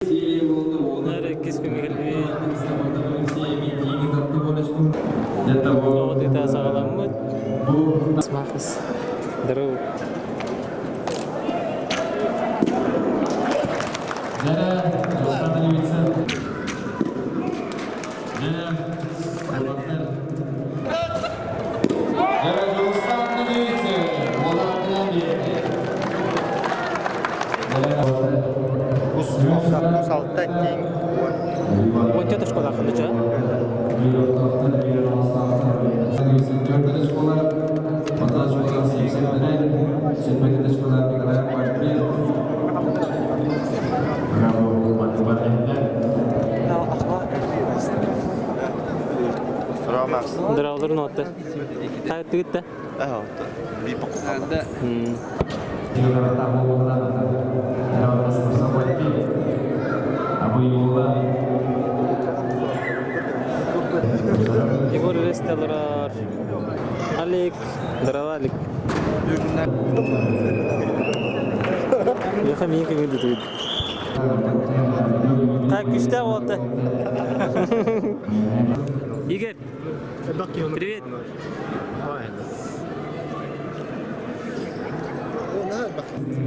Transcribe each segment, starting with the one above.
Иккис күҥҥэ кэлбит. Оҕотута саҕаламмыт. Смахас. Здорово. Кус алта тииҥ уон. Уонча точкалааххын дьэ. Дыраалар нуотта. Тагыт да? Егор Рестеллар. Алик. Здорово, Алик. Яха миин көҥүл дутугут. Так, күстээх уолта. Игорь, привет.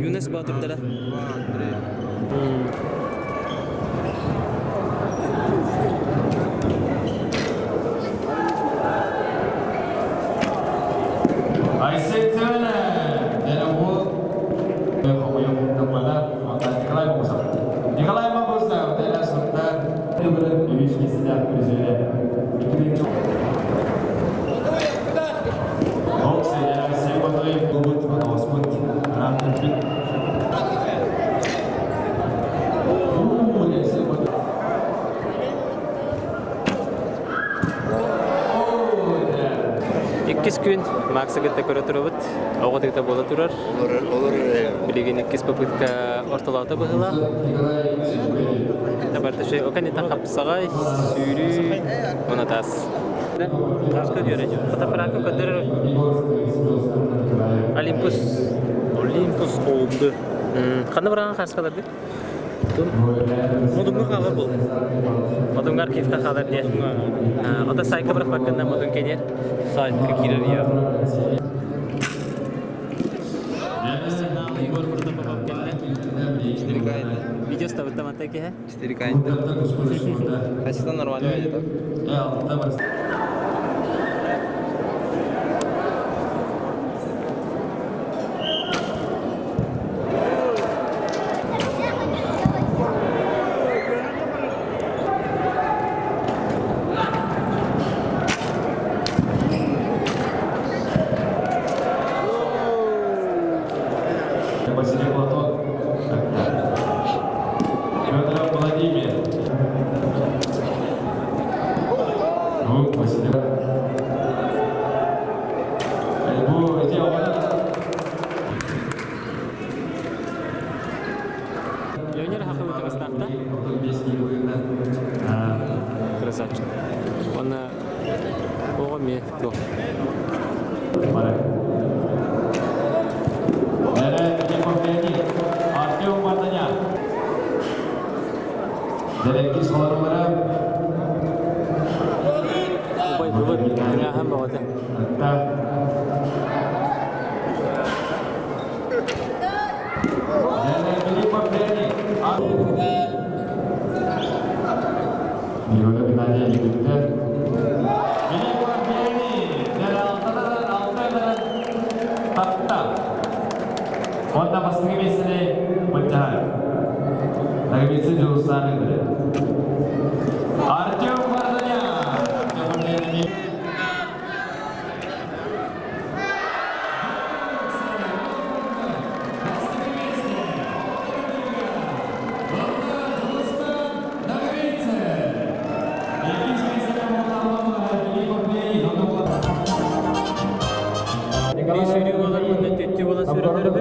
Юнес Батырдара. Николай Мабусов, Иккис күн Макса кытта көрө турабыт. Оҕо тыыта буола турар. Билигин иккис попытка ортолоото быһыылаах. Табарташай оканитан хапсаҕай, сүүрүү, монотас. Хаска көрө Фотоаппаракка көрдөрөр. Олимпус. Олимпус олду. Ханна бараҕан хаскаларды? Модуҥҥа хаалар буолла. Модуҥҥа архивка хаалар диye. Ота сайтка бырахпаккынна модун кэлиэр. Сайтка киирэр я. Егор Протопопов кэллэ. Видео ставыта манта киһи. Четыре кайнта. Качество нормальное где-то. Василий Платон. Федоров Владимир. Ну, Василий. Бу эти Леонид Хахылы таҥастаахта. Красавчик. Уонна оҕо эмиэ туох. Артем Вартанян. Дэрекки соларылара. Убай быбыт тыҥааһын бөҕөтө. Онна бастакы миэстэни быччаһар. Наговицын Дьулустаан Артем Варданян! Артем Варданян Биир сүүрүү буолар уонна төттүү буолан сүүрэллэр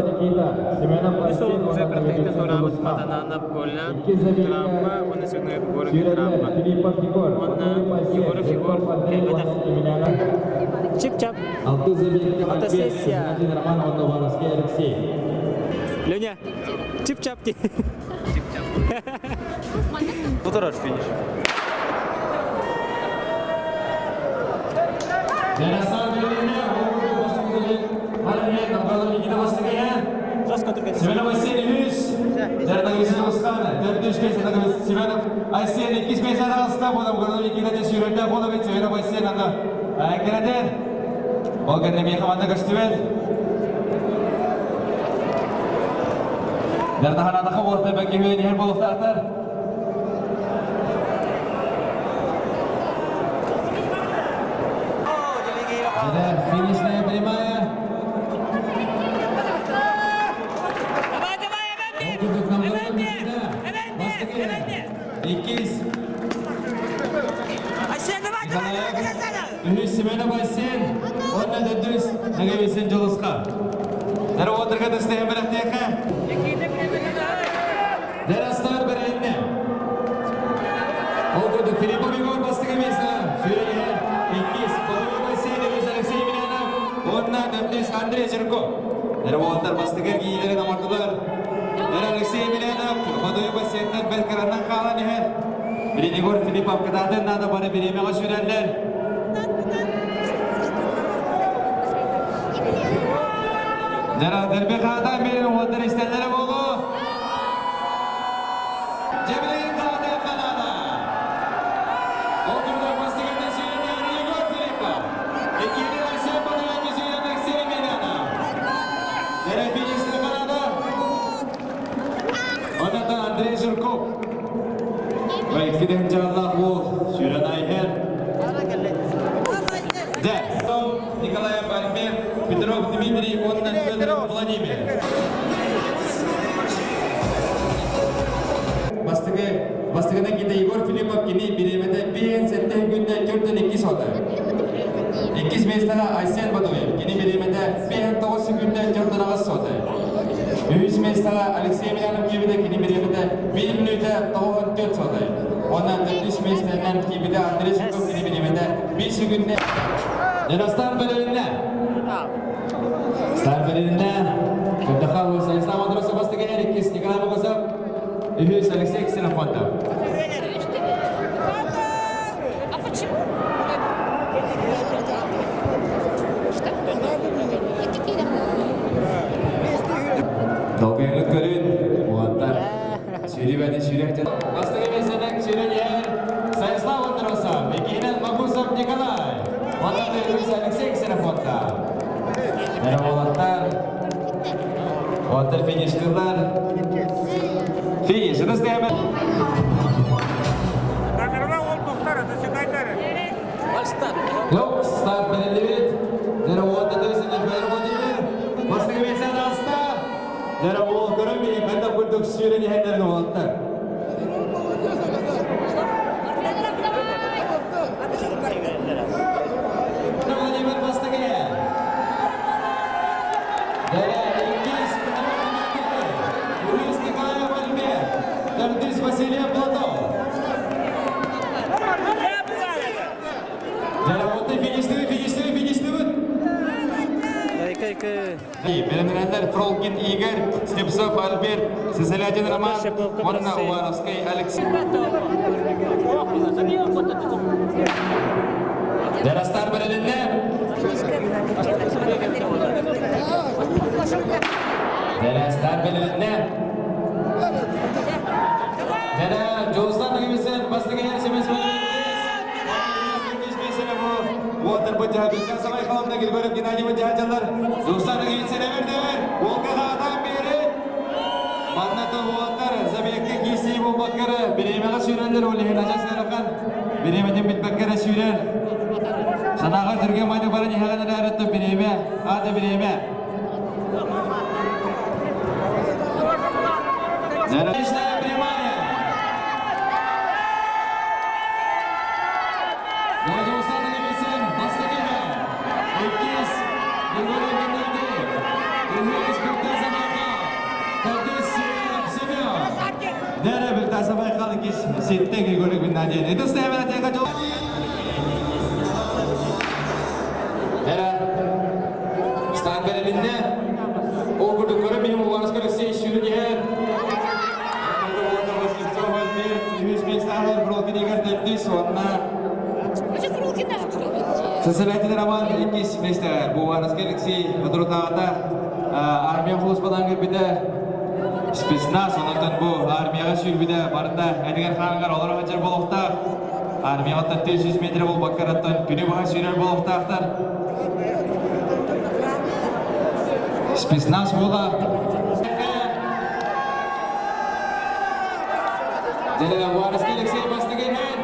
Үс ол уже кыртыктан туораабыт Матананов Коля травма уонна Сыгнаев Егоров травма. Уонна Егоров Егор кэлбэтэх. Чип-чап. Фотосессия. Леня, чип-чап дии. Чип-чап. Бу турар финиш. Семенов Арсений үс, Семенов Арсений иккис миэстэни аста, буолан Никита сүүрэрдээх буолабыт Семенов Арсен аны кэрэтэр. Ол кэннэ миэхэ манна көстүбэт. Дартаханаатаха буолта бэккиһүөн иһэр буолуохтаахтар. Финишная прямая. Иккис. Үһүс Семенов Айсен, уонна төрдүс Нагависин Дьулусха. Дара уотарга тыстыһан бэлэхтиэхэ. Дэрастар бэрилиннэ. Ол курдук Филиппов Егор бастакы миэстэ, сүүрэн иккис Половой Айсен, үһүс Алексей Емельянов, уонна төрдүс Андрей Жирков. Дара уолаттар бастакы эргиилэрин оҥордулар. Дара Алексей Емельянов, Бодойу бассейннар бэл кыранан хаалан иһэр. Билин Егор Филиппов кытаатын наада бары бириэмэҕэ сүүрэллэр. Дара дэрби хаата мэрин уолаттар истэллэрэ буолуо. Дьэбилин хаата ханаада. Ол курдук бастакы сүүрэн Егор Филиппов. Иккиһин Алексей Бодоевич сүүрэн Алексей Емельянов. Дара финишный ханаада. Оннуттан Андрей Жирков. Иккиден дьааллаах уол сүүрэн айһэр. Дэ. Николай Альберт, Петров Дмитрий уонна Федоров Владимир. Бастыгы, бастыгынан киирдэ Егор Филиппов кини бириэмэтэ биэн сэттэ күндэ төртөн икки сота. Иккис миэстэҕэ Айсен Бадоев кини бириэмэтэ биэн тоҕус күндэ төртөн аҕыс сота. Үһүс миэстэҕэ Алексей Емельянов киирбитэ кини бириэмэтэ биир мүнүүтэ 94 сота. Уонна төрдүс миэстэнэн киирбитэ Андрей Жуков кини бириэмэтэ биир секүндэ. Дедостан бөлүннэ. Стар бөлүннэ. Кырдахал Станислав Андросов бастакы иккис Николай Богосов, үһүс Алексей Ксенофонтов. А почему? Что? Долгуйаҥҥыт көрүн, уолаттар. Сүүрүбэни сүүрэх Бастакы миэстэнэн сүүрэн иһэр Станислав Андросов, иккиһинэн Магусов Николай, уонна үһүс Алексей Ксенофонтов. Эрэ уолаттар, уолаттар фиништыыллар. Финиш, ытыс тыаһа. Yok, старт бэриллибит. Дьэ уонна төсүнэ Федор Владимир. Бастакы миэстэни аста. Дьэ уол көрөн билин ханна курдук сүүрэн иһэллэрин уолаттар. Владимир бастакы. Дьэ иккис Үһүс Николаев Альберт. Төрдүс Василий Платов. Дьэ, фиништыбыт, фиништыбыт, фиништыбыт. Бэлэмнэнэллэр Фролкин Игорь, Слепцов Альберт, Сысолятин Роман уонна Уваровскай Алексей. Дәрастар бэрилиннэ. Дәрастар бэрилиннэ. Дәрә Жолстан дегебесен бастыгы семес Уотар быдьаһа самай халымна Григорьев Геннадий быдьаһа Жолстан дегебесен эвердер. Волкаға адам бері. Манна уолаттар забегке киси болбаккары бириэмэҕэ сүүрэллэр ол иһин адьас ыарахан бириэмэтин билбэккэ сүүрэр. Санааҕар түргэн майны баран иһэҕин эрээри бириэмэ, аата бириэмэ. Финишная прямая. Жолстан дегебесен бастакы иккис Григорий Геннадий, үһүс Бүлтәсә Байкал, төрдүс Семен. Дәрә Бүлтәсә Байкал иккис сетте Григорий Геннадий. Это стоявая тека жол. Дәрә старт бэрилиннэ. Ол курдук көрө минимум Уваровскай Алексей сүүрэн иһэр. ол кинигэр төрдүс уонна Сосредоточен Роман иккис миэстэҕэ Буваровский Алексей соторутааҕыта армия сулууспалаан кэлбитэ спецназ онтон бу армияҕа сүүрбүтэ барыта этигэр хааныгар олоро сылдьар буолуохтаах армияҕыттан 400 метр буолбаккараттан күнү быһа сүүрэр буолуохтаахтар спецназ буола Дьэ, Алексей бастакы иһин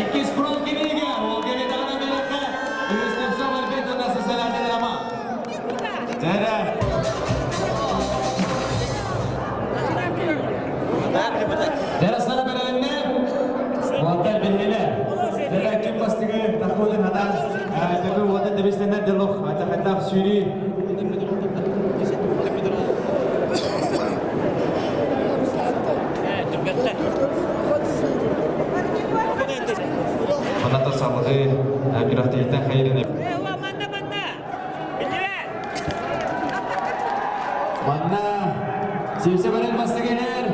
Иккис фронт кинигэ, ол кэбитаана мэлэхэ, үһүс Слепцов Альберт Сасалятин Роман. Дьэрэ. Дьэрэ сара бэрэлинне, уолаттар биһилэ. Дьэрэ ким бастыгы тахуотун хатан, төбө уотун дебистенер делох, атахаттах сүүрүү. Манна салгыы күрэхтэһииттэн хайырын Манна Сивцев эрэн бастыгынер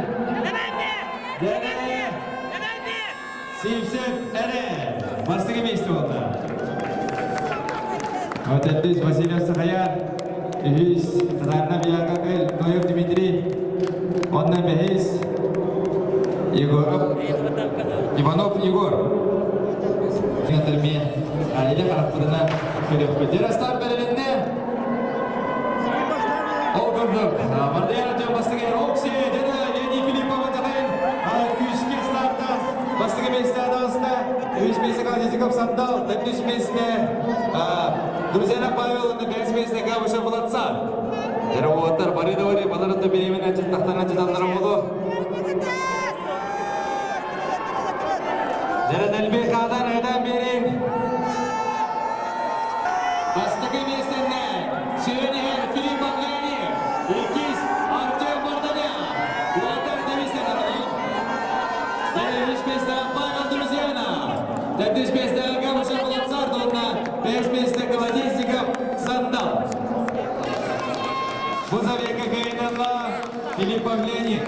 Дэрэ Сивцев эрэ бастыгы месте болду. Отетtis Васильев Сахаяр, үһүс Татарина Биякакыл, Ноев Дмитрий, онно бэһис Егоров, Иванов Егор. Мен илэ харахпытына көрүөхпүт. Ярослав бэрилиннэ. Ол курдук, Мардиян Артем бастыгы Окси, дьэдэ Леонид Филиппова тахайын күүскэ старта бастыгы миэстэ адаҕыста, үс миэстэ Колодезников Сандал, төрдүс миэстэ Друзьяна Павел, бэс миэстэ Габышев Владсан. Дьэ, бары да бары баларын да бириэмэнэн тахтаран дьыталлара буолуо. Дьэ, Хадан эдэн биэриҥ. Бастакы миэстэннэ сүрүн иһэр Филипп Леонид, иккис Артем Варданян, уолаттар девизтэн Үс миэстэ Павел Друзьяна, төрдүс миэстэ Габышев Молодцар, уонна бэс миэстэ Колодезников Сандал. Бу забегка кыайыылаах Филиппов Леонид.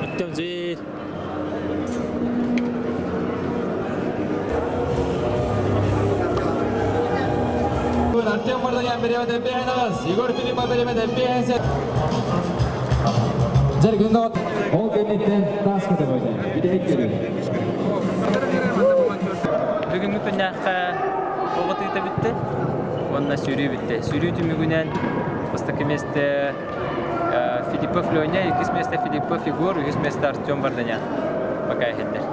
Оттон Артем Мордонян беремете бэһэнэҕас, Егор Филиппов беремете бэһэнсэ. Дьэр Ол кэнниттэн таас көтөбөтө. Бүтэһик көрүү. Бүгүҥҥү күннээххэ оҕо тыыта бүттэ уонна сүүрүү бүттэ. Сүүрүү түмүгүнэн бастакы миэстэ Филиппов Леня, иккис миэстэ Филиппов Егор, үһүс миэстэ Артем Варданян пока иһэллэр.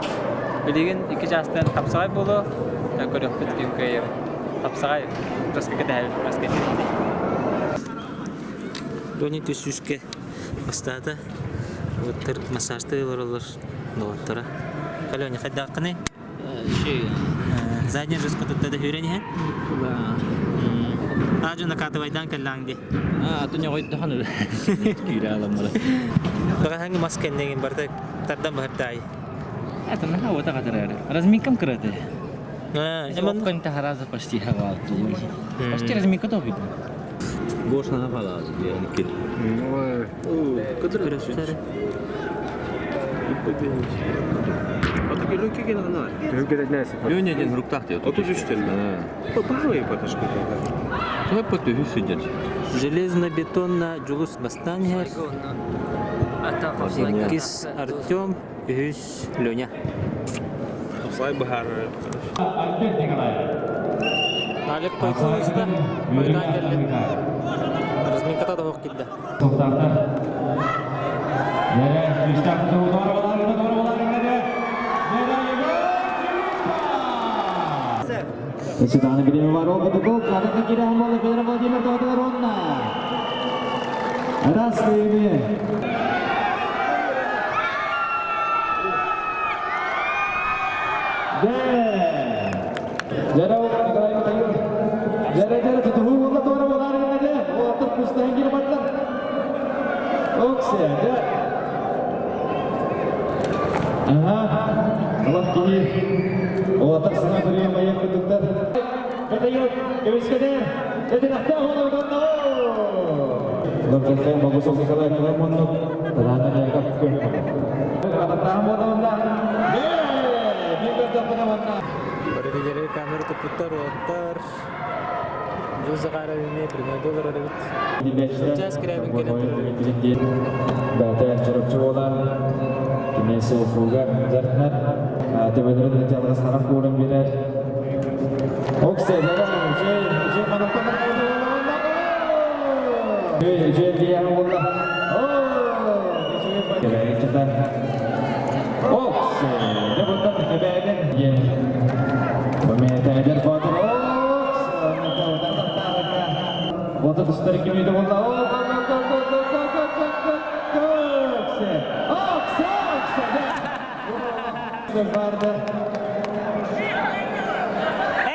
Билигин икки чаастан хапсаҕай буолуо, көрүөхпүт ким кыайар. Хапсаҕай маска кэтэһэбит, маска Леня түс-сүүскэ бастаата. Уоттар массажтыы олороллор доҕотторо. Леня, хайдааххыный? Задний жестко тутта да хүрэн иһэн. Аажы накатывайдаан кэллээҥ дии. А, то ньоҕойдохон киирэ аламмара. Бэҕэһээҥҥи мас кэннигин барыта тардан баһырдаай. Это наха вот катарары. Разминкам кыраты. Эмон Конта почти хавал. Почти разминка то видно. Гош на хавал, я не кир. Лёня один руктах Железно-бетонно Дьулус бастаан иһэр. Иккис Артем, үһүс Леня. Альберт Николаев. Алек Тойкулуста, Майдан келли. Разминката да килде. Тоқтақтар. Yere күүстээх тутуу баларына doğru баларына Yere Егор Өсү билими бар ол кутуку кадaka кире хамбалы Федор Владимир Тоғытылар онна. Раз күйіме. Жара Николай Михайлов. Жара жара тутуу болла doğru баларына де. Ол аттыр кустан кире баттар. Оксе, да. Ага. Аллах кини. Ол аттар сана прием аяқ күтіктер. Бары камера туппуттар, уоттар. Дьыл Захаров эмиэ прямойда олорор эбит. Час кирээбин кэлэн турар эбит. Бәтэ чоропчу буолан кини суофуга дьарытынар төбөлөрүн дьалҕас харах буолан билэр. Оксе,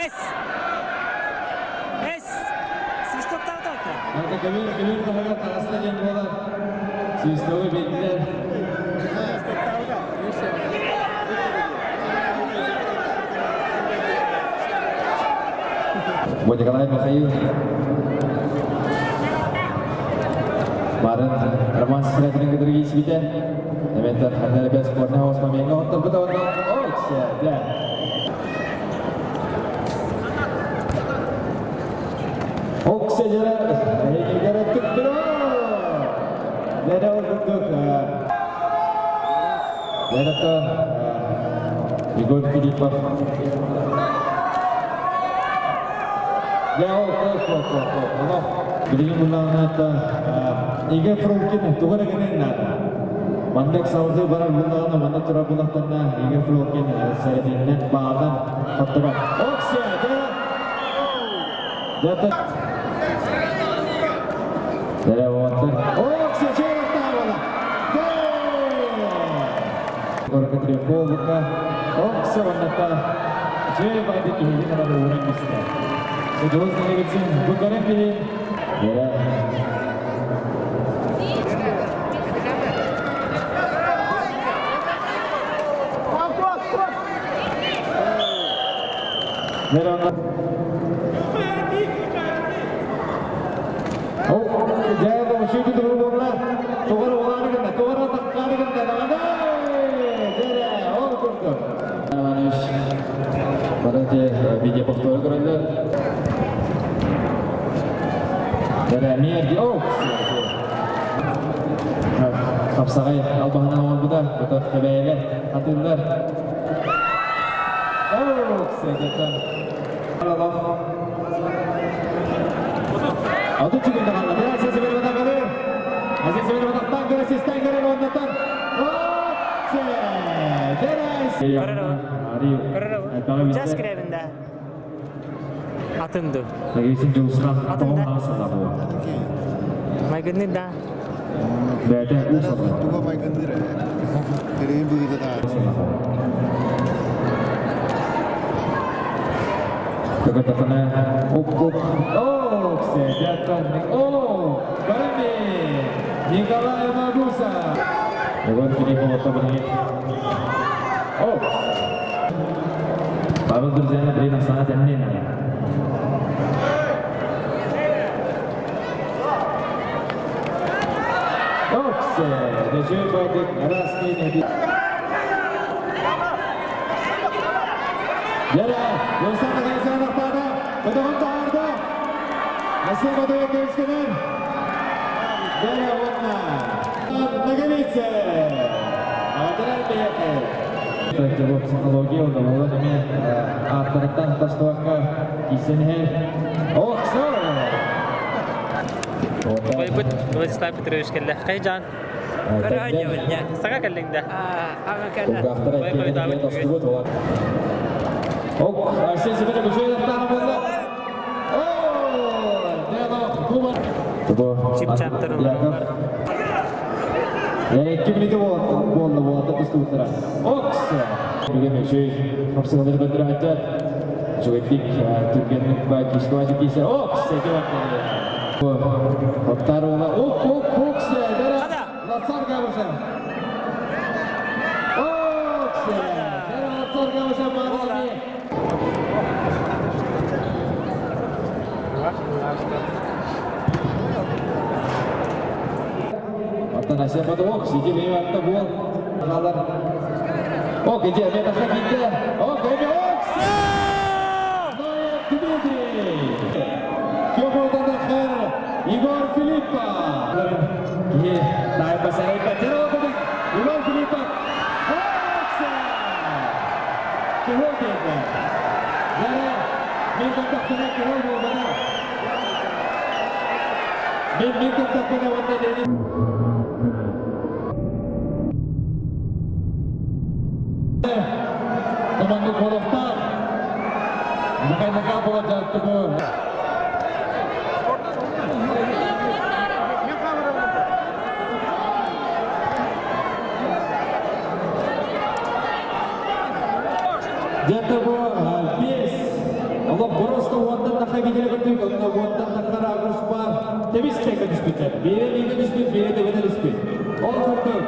Эс! Эс! Свистоктаабыта. Свистогу билдилер. Вот Николай Михаил. Барын Роман Сестрятин кытары киирсибитэ. Эметтен ханнары бэс спортный хаос момеҥҥа оттарбыта уонна Оксе, Оксе дьэрэ эһигигэр түктүрө. Дэрэ ол курдук Дэрэтэ Егор Филиппов. Дьэ ол ол ол ол ол Билигин буллаҕына Игорь Фролкин тугу эрэ гыныан наада. Маннык салгыы барар буллаҕына, манна турар буллахтарына Игорь Фролкин сэрэтиннэн баалан хотторо. Оксе! Дьэ! Дьэ уоттар. Оксе! Чуураттаабала! Горка Оксе онната Жей байды киһини карар ууран бистэ. Содуус нагабитсин бу көрөн билин. Дьэ. Видеоповторы көрөллөр. Хапсаҕай албаһынан оҥорбута, бутар тэбэйэлэр, атыыллар. Аты чүгүндэ қалла. Асия Семенова тағады. Асия Семенова тақтан көрі, систен көрі, оннатан. Час кирээбин да. Атын ду. Нагейсин жулусхан Атын да. тоғын Майгынны да. Бәті ұсалды. Туга майгындыр. Терейин быгыта та. Көкөтөкөнө оп оп ок сәдәттан о Барами Николай Магуса Егор Филиппов отобрани О Павел Друзьяна Дрина Санат Эмнина Оксе Нече байдык Раски Неди Yere, Yosana Gaysan Aktar'da, Ödevan Tahar'da, Asya Badoya Kevskener, Yere Vonna, Nagavitse, Adran Beyake. Психология, ол эме аттарыттан тастуакка кисенхер. Оксо! Байбыт Владислав Петрович кэллэ. Хайжан. Саҥа кэллиҥ да. Ок, Арсен Семенов үшөй болды. О, Дело, Куба. Чип-чаптар олороллор. Екі минуты болды, болды, тұстуыттыра. Окс! Бүгін үшөй қапсығалар көндірі айтты. Жогеттик түргеннің ба кишквади кейсер. Окс! Екі бақты. Оттар ола. Ок, ок, окс! Лацар габыша. Окс! Лацар габыша. Оттон Асия Бодовок, сиди мейватта буол. Аналар. Ок, иди, эмиэ тахса киирдэ. Ок, эмиэ ок! Дмитрий! Кёбоданахар Егор Филиппов. Киһи таайба сарайба Егор Филиппов. Окса! Кыһыл диэтэ. Дьэ, мин көрдөхпүнэ кыһыл буолбата. Мин көрдөхпүнэ уонна Ленин Команда Коловтаах Михаил була Дьэ бу биэс олох просто уонтан тахса киһини көрдүк, онно уонтан тахса ракурс баар тэбис тэҥҥэ түспүттэр. Биирэ бииргэ түспүт, биирэ тэбэтэ түспүт. Ол курдук,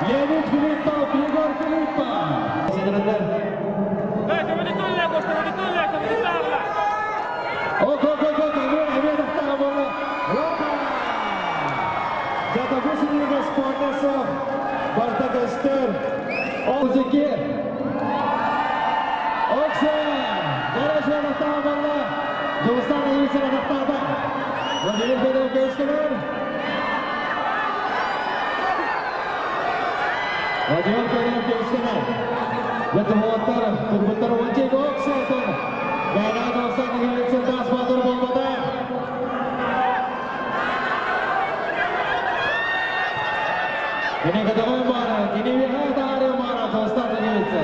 Леонид Филиппов, Егор Филиппов. Ок, ок, ок, ок, эмиэ, эмиэ тахтаҕа буолла. Опа! Дьэ, бу сырыыга спорка суох. Барта көстөр. 32. Оксе! Дәрәже тахтаҕа буолла. Дьулустан Айыысара тахтаата. Владимир Федоров көмүскэнэр. Владимир Федоров көмүскэнэр. Дьэ, туһуоттар, турбуттар уонча Оксе! Бэйэҕэ Дьулустан Айыысара таас баатыр буолбата. Кини көтөҕөн баара, кини үөһээ таһаарыан баара, Дьулустан Айыыса.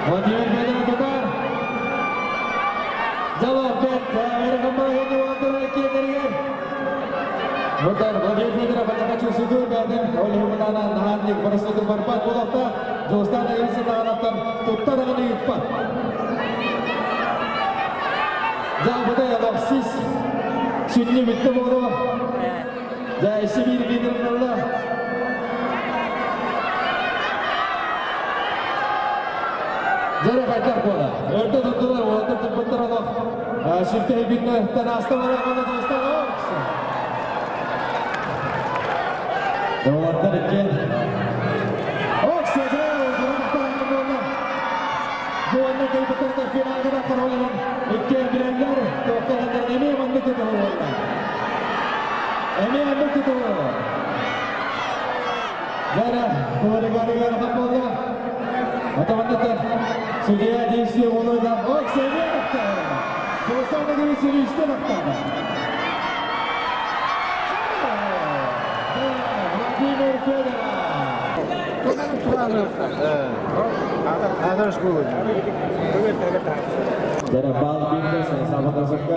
Владимир Федоров тутар. Дьоло бэрт, Эрхамбаҕа уолаттар киэннэригэр. Бұлар Владимир Федоров бачака чусудур бәдін, ол хымытана наһанник барысытын барбат болақта, Дьулустан Айыыса тағанаттан тутта даҕаны ыыппат. Дьаабытай олох сис сүнньү бүттэ буолуо. Дьэ, исси биир биирдэрин Дьэрэ хайдах буола. Өрдө туттулар, уолаттар туппуттар олох. Сүртэһи күннэ аста барар буола достар. Уолаттар иккиэн. Окса, дьэ, буолла. Бу онно кэлбиттэртэн финалга тахсар олорон иккиэн билэллэр, туохтан эмиэ маннык тутуһу Эмиэ маннык тутуһу. Дьэ, куорыгарыгар буолла. Атаманныттан судья действие болуйда. Окса, эмиэ тахтаҕа. Дьулустан Нагавицын үстэн аттаата. Владимир Федоров. Адар школы. Дьэ, бал биирдэ сабатасыкка.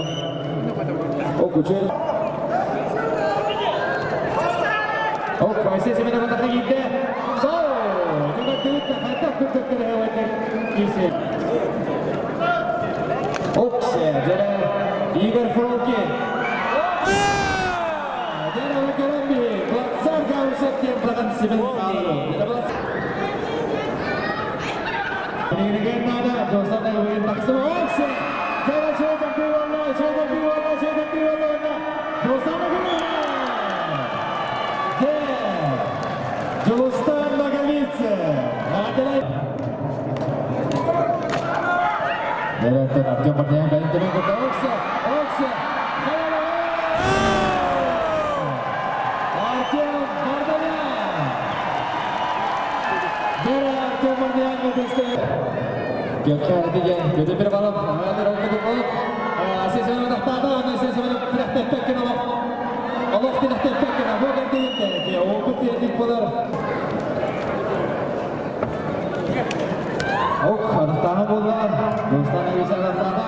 О, күчер. О, Айсен Семенов атака киирдэ. Сол! Хайдах курдук кэрэһэвэтэр кисе. Оксе, дьэ, Игорь Фролкин. Дьэ, көрөмби, Плацар Гаусев диэн плакан Семен Павлов. Надо, Дьулустан тахсыба. Оксе! Дьэ, шөйдөн буолла, шөйдөн буолла, шөйдөн буолла. Дьулустан Дьэ, Дьулустан Ноговицын. Аделай. Директор Артем Мартьян бәйін төмен көрді. Оксе, Оксе. Артем Варданян. Бері Артем Варданян көтесті. Көккә деген көтө бір балып, Ағадыр оқыды болып, Асесінің тақтады, оны Асесінің тіректеппеккен олық. Олық тіректеппеккен, бұл кәрдейді, опыт ердік болар. Ок, анықтағы болар. Достан Айыса анықтады.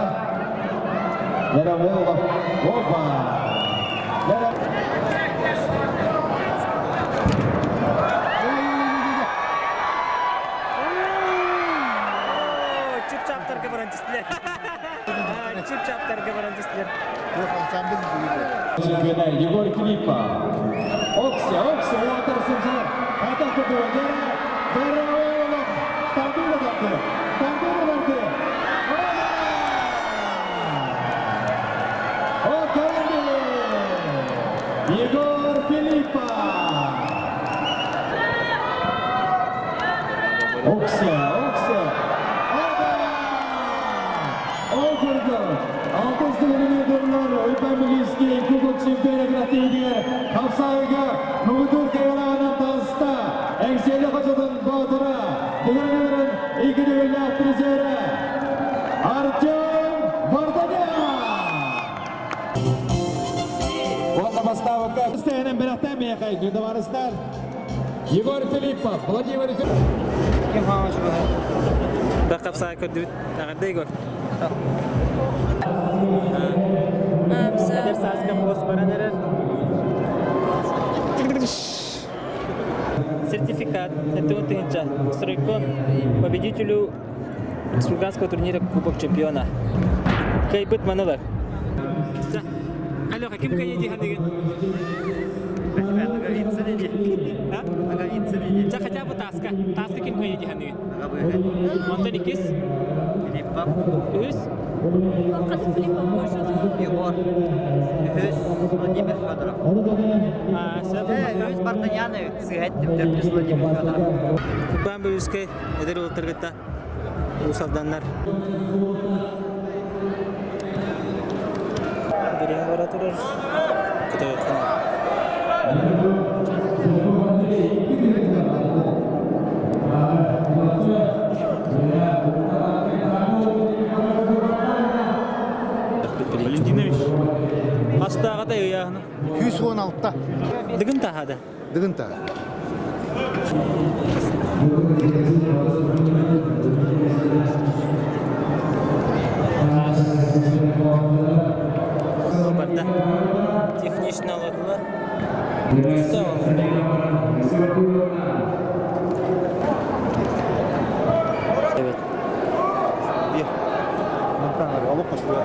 Дәрі ол, опа. Дәрі Чип-чаптарга баран түстүлэр. Чип-чаптарга баран түстүлэр. Ансамбль будет. Чемпионы Егор Филиппов. Оксе, Оксе, уолаттар сымсылар. Қайта күту, дәрі, дәрі олық. Тардыда тарды, тардыда тарды. чемпиона күрэхтэһиитигэр хапсаайга муҥутуур кыайыылааҕынан таҕыста Эҥсиэли хочотун боотура, Дыгын икки төгүллээх призерэ Артем Варданян! Уонна бастаабыкка Стэһинэн бэлэхтээн миэхэ күн табаарыстар Егор Филиппов, Владимир Ким хаама чугаһа? Да хапсаай көрдүбүт. Эҕэрдэ Егор. Эдэр сааска муос баран эрэр. Сертификат 70 тыһыынча. Стройкон победителю республиканского турнира Кубок чемпиона. Кыайбыт манылар. Алёха, ким кыайа дии саныгын? А? Ча хотя бы таска. Таска ким кыайа дии саныгын? Онтон иккис? Филиппов. Үһүс? Филиппов Егор. Үһүс Владимир Федоров. Үһүс Бартаньянович. Сыһэттим төрдүс Владимир Федоров. Кубан Бөлүскэй эдэр уолаттаргытта Уус Алданнар. Бириэмэ бара турар. Көтөҕөххүнэ. Валентинович, хастааҕытай ыйааһына? 116. Дыгын таһаада. Дыгын таһа. Барда. Технично аладылар. Evet. Bir. Alıp başlıyor.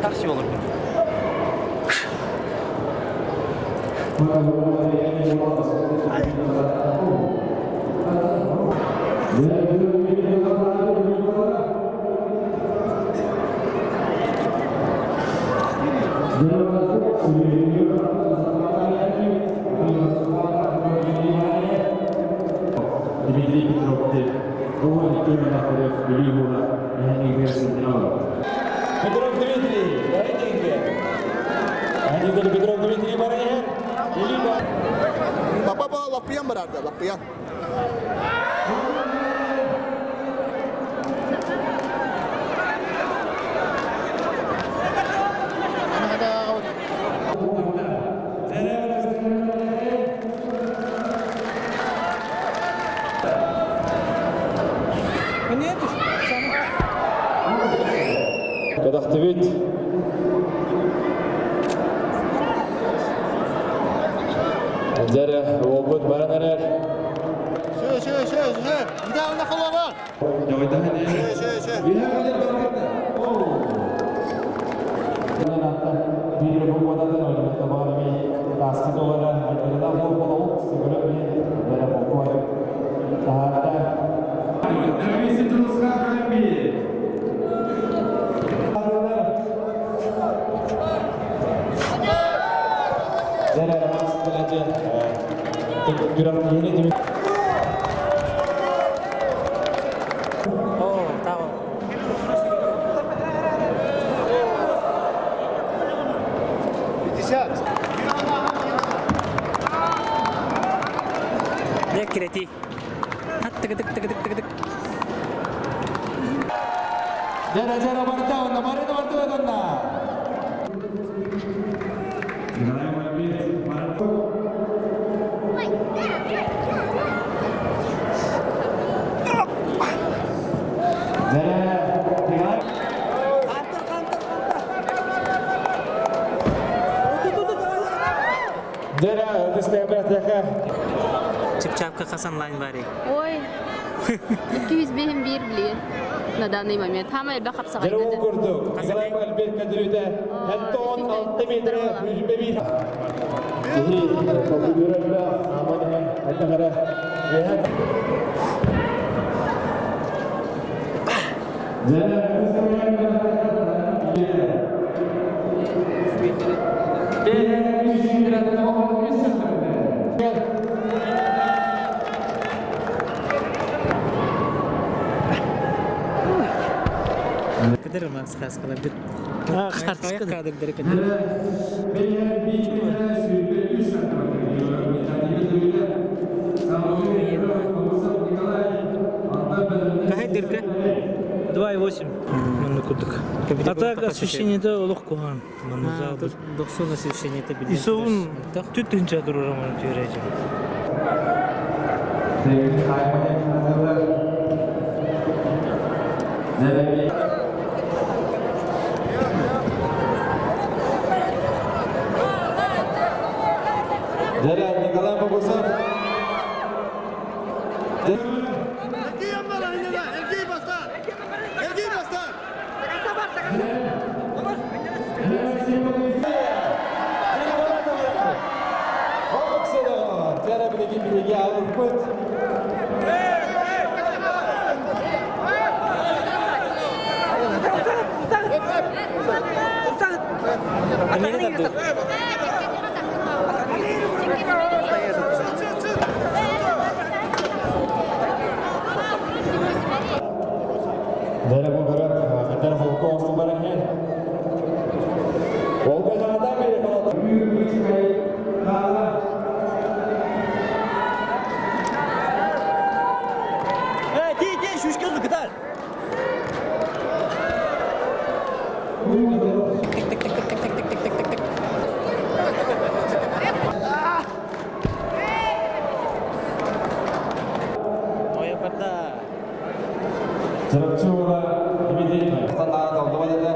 Такси olur. Дмитрий Петров Петров Дмитрий, рейтинге. Петров Дмитрий баран Папа лаппыйан барарда, лаппыйан. Кадахтыбыт. Дәрі уолбут баран эрэр. Шö, шö, шö, шö. Идеально холова. Шö, шö, шö. О, тағы. Эккирэтии. Тык-тык-тык-тык-тык. Дьэрэ дьэрэ барда онно Марина Мартыновна. Дьэрэ, ытыстыга Чыпчаапка хас онлайн барый? Ой, 205 билигин на данный момент. Хамай элбэх хапсаҕайда. Дьэрэ курдук, Николай Альберт көдүрүтэ 76 метр 101. Киһи толкуйдуура аман иһэн айдахара Дьэрэ, Кыдыр Макс хаскалар бит. Кадрдары кыдыр. Какая дырка? 2,8 манна курдук. А так освещение-то олох куһаҕан. Манна заабыт. Дохсун освещение-то билен. Исовун түт тыһынча турар манна түһэрээчи. Дьэрэ, Николай Богусов. Эргий бастан! Эргий бастан! Дьэрэ билигин биһиги алыппыт. Дьэрэ бу көрөр, хатар холку оҥостон баран иһэн. Олга саҥатан бери холото. Тик-тик-тик-тик-тик-тик-тик-тик. Ой, барда. Чурапчыга Дмитрий Стандарт толдуба деді.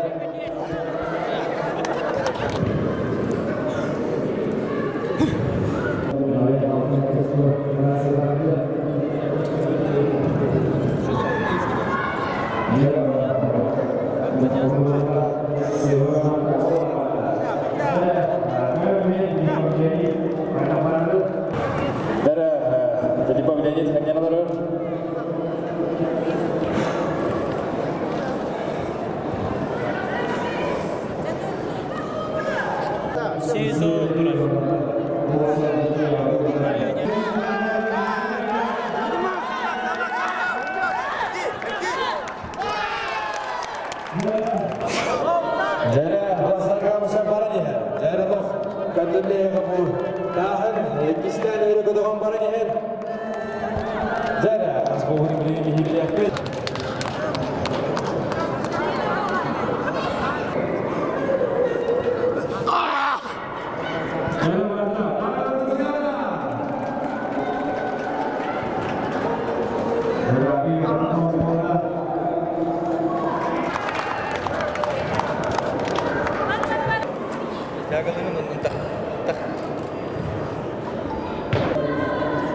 Бәрі Филиппов Леонид ханьяналары. Сизо турар. Дьэрэ, басарга баша баран иһэр. Дьэрэ лох кадыллега бу тахын иккистээн өрө көтөҕөн баран иһэр. Дьэрэ, ас буһун билигин биһиилиэхпит.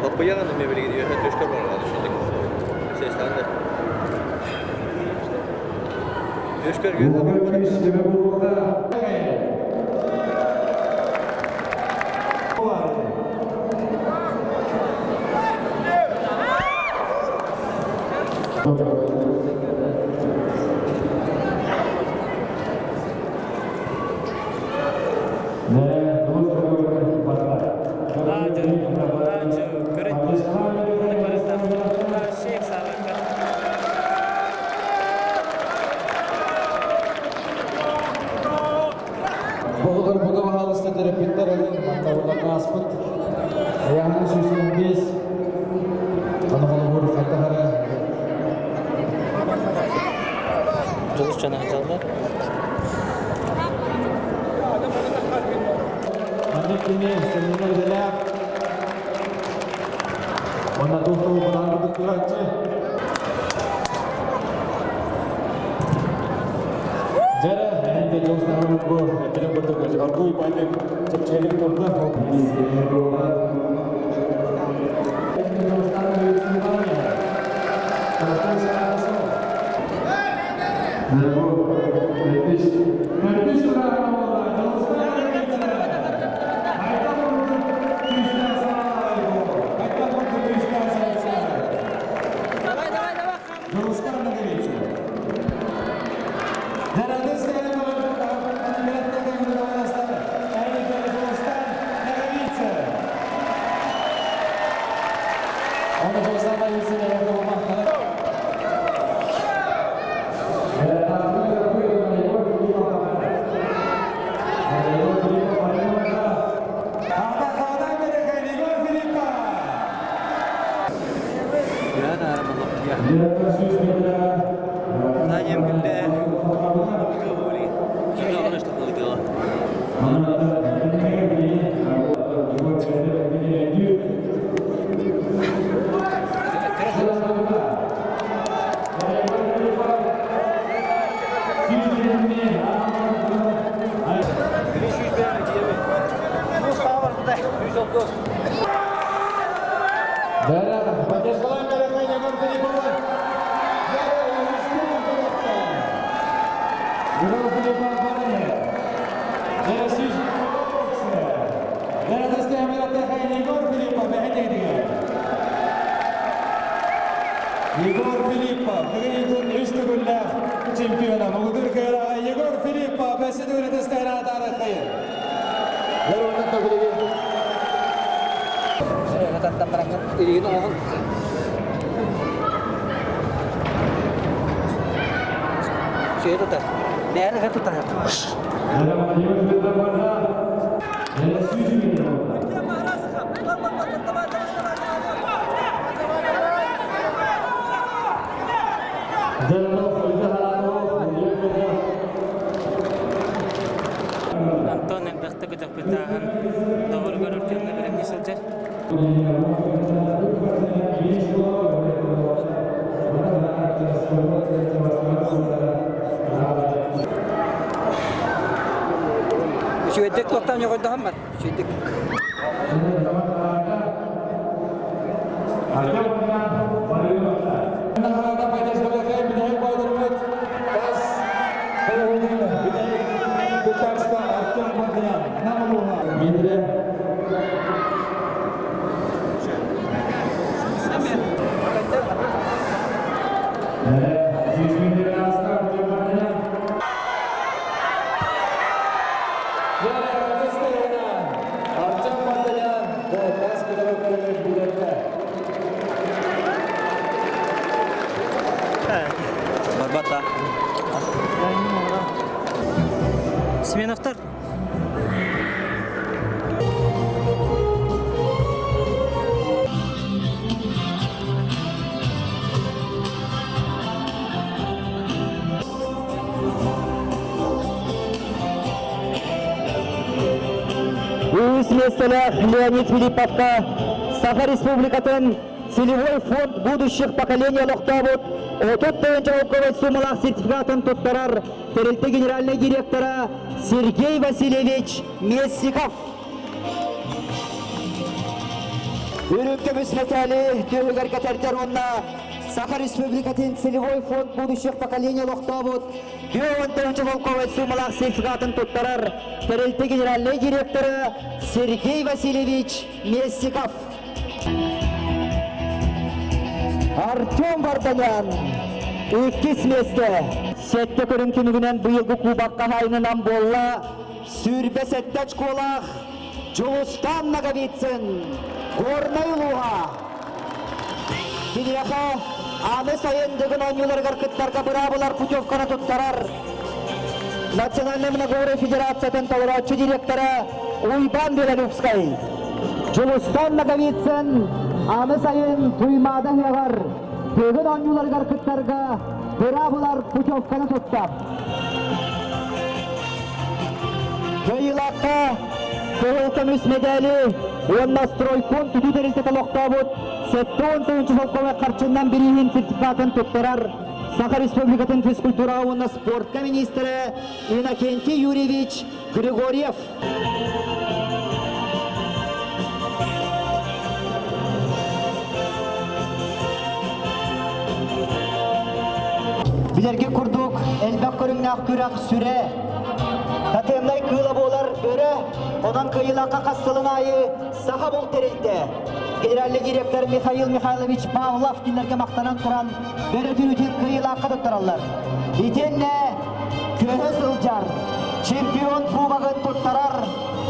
Лаппыйаҕын эмиэ билигин үөһэ түөскэр барар düşünдүк. Сестан да. Түөскэр үөһэ барар. Ладжо, ладжо, көрөт. Барыта. Шейх сабакка. Оҕолор буга баһаалыста төрөппүттэр ылын мантабылларга ааспыт. Ыйааһын 115. Дьулус дьоно сылдьаллар. Маннык кини сынньанар идэлээх. Уонна туох да курдук турааччы. Дьэрэ, эһинде дьолстаһын бу этилин курдук оргууй бандык чэпчэкилик турда. Егор Филиппов, бүгүн үс төгүллээх чемпиона Мугудур кыараҕа Егор Филиппов бэсэ төгүлэ тарахайын. Антон элбэхтэ көтөхпүтааһын доҕоругар Артемҥа бэлэмнии сылдьар. Үчүгэйдик туохтан ньоҕойдоһон бар. Үчүгэйдик. Барбата. Сменовтар. Үс миэстэлээх Леонид Филипповка Саха Республикатын Целевой фонд будущих поколений олохтообут 30 тыһыынча солкуобай суумалаах сертификатын туттарар тэрилтэ генеральнай директора Сергей Васильевич Местников. Үрүҥ көмүс мэтээли түөһүгэр кэтэрдэр уонна Саха Республикатын Целевой фонд будущих поколений олохтообут 40 солкуобай суумалаах сертификатын туттарар тэрилтэ генеральнай директора Сергей Васильевич Местников. Артем Варданян иккис миэстэ. Сэттэ көрүҥ түмүгүнэн быйылгы кубок хаһаайынынан буолла 27 очколаах Дьулустан Ноговицын, Горнай улууһа. Киниэхэ аны сайын Дыгын оонньууларыгар кыттарга быраабылар путевканы туттарар Национальнай многоборье федерациятын толорооччу директора Уйбан Белолюбскай. Дьулустан Ноговицын аны сайын Туймаада ыһыаҕар. Дыгын оонньууларыгар кыттарга быраабылар путевканы тутта. Кыайыылаахха кыһыл көмүс медали уонна стройкон тутуу тэрилтэтэ олохтообут 70 солкуобай харчынан бирииһин сертификатын туттарар Саха Республикатын физкультураҕа уонна спортка министрэ Иннокентий Юрьевич Григорьев. Билэргэ курдук, элбэх көрүҥнээх күрэх сүрэ, тотемнай кыыла буолар бөрө, онон кыайыылаахха хас сылын аайы Саха булт тэрилтэ генеральный директор Михаил Михайлович Павлов кинилэргэ махтанан туран бөрө түүтүн кыайыылаахха туттараллар. Итиэннэ көһө сылдьар чемпион кубогын туттарар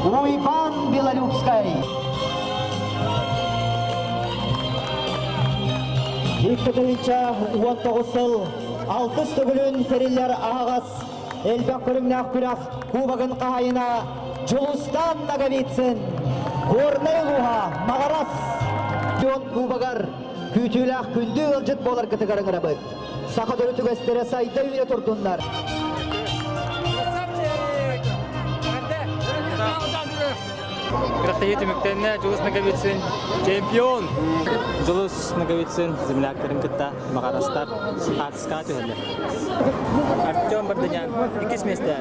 Уйбан Белолюбскай. 2019 сыл алтыс төгүлүн тэриллэр аһаҕас элбэх көрүҥнээх күрэх кубогын хаһайына Дьулустан Ноговицын, Горнай улууһа Маҕарас Чемпион кубогар күүтүүлээх күндү ыалдьыт буоларгытыгар ыҥырабыт. Саха төрүт үгэстэрэ сайда үүнэ турдуннар. Күрэхтэһии түмүктэннэ Дьулус Ноговицын чемпион! Дьулус Ноговицын земляктарын кытта Маҕарастар хаартыскаҕа түһэллэр. Артем Бардынян иккис миэстэ.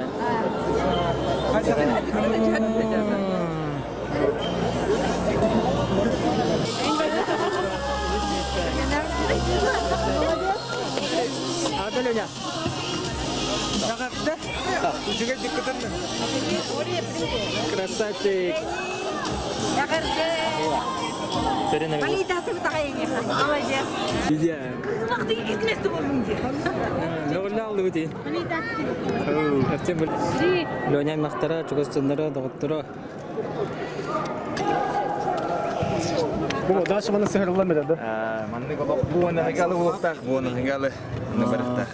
Леня. Красавчик. Леня аймахтара, чугас дьонноро, доҕотторо Бу дальше маны сыһырыллан берер да? Маннык олох бу уоннаһыгалы улуктаах, бу уоннаһыгалы ныбарыктаах.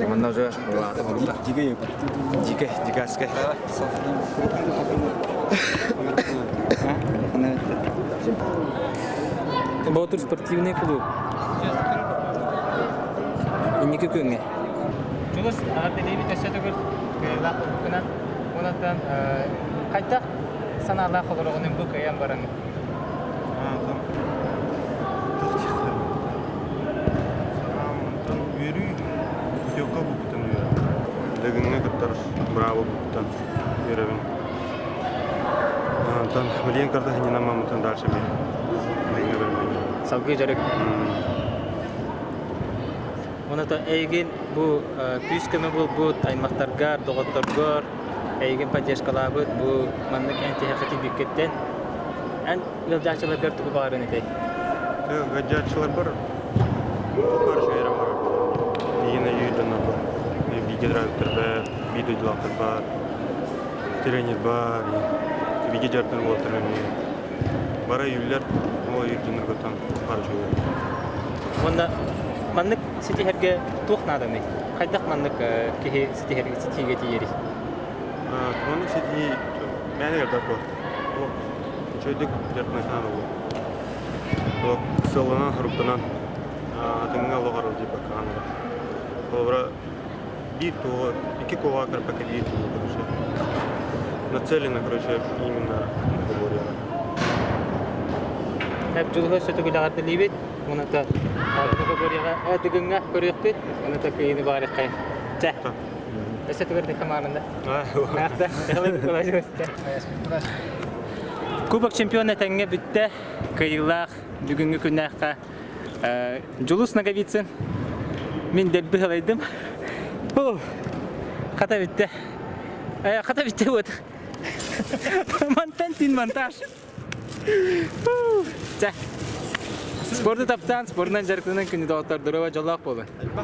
Манна уже улаата болута. Дикэ, дикаска. Боотур спортивный клуб. Инники күҥҥэ. Дьулус аҕардалиибит өссө төгүл кыайыылаах буолбуккунан Онон хайдах санаалаах олороҕунуй бу кыайан баран? Санаам үөрүү путевка булбуттан үөрөбүн. Дыгыҥҥа кыттар браво булбуттан үөрэбин. Онтон билигин картахинина мамытын дальше би. Дыгыҥҥа бэрмэҥҥэ. Салгыы дьарык. Оното эйигин бу күүс-көмө буолбут аймахтаргар, доҕотторгор эйигин поддержкалаабыт бу маннык эн тиһэххэ тиийбиккиттэн эн ыалдьааччыларгар тугу баҕарыан этэй? Ыалдьааччыларбар туох үчүгэй баҕарар Миигин өйүүр дьоннорбор, бииргэ төрөөбүттэрбэр, биир дойдулаахтарбар, тренер бар, бииргэ дьарыктанар уолаттарым эмиэ бары өйүүллэр, ол өйүүр дьонноргуттан бары үчүгэй. Уонна маннык ситиһэргэ туох нааданый? Хайдах маннык киһи ситиһэргэ ситиһиигэ тиийэрий? Маннык ситиһии мээнэ элбэх буолар. Үчүгэйдик дьарыктанан буолуо. Олох сыалланан, соруктанан атыҥҥа олох аралдьыйбакка хаалара. Холобура, биир туоҕа, икки куоҕа көрбөккө биир туоҕа короче. Нацелена, короче, именно договорияҕа. Дьулуһу сөтөгүлэҕэрдэлиибит. Уната договорияҕа дыгыҥҥа көрүөхпүт. Уната кыйыны баарыххай. Чэ. Өссө түгэр хамаарында. Кубок чемпиона тэҥҥэ бүттэ. Кыайыылаах бүгүҥҥү күннээххэ Дьулус Ноговицын мин дэлби халайдым. Хата бүттэ. Хата бүттэ вот. Мантан тин монтаж. Чэ. Спорду таптаан, спорунан дьарыктанан күнү доҕоттор дорова дьоллоох буолун.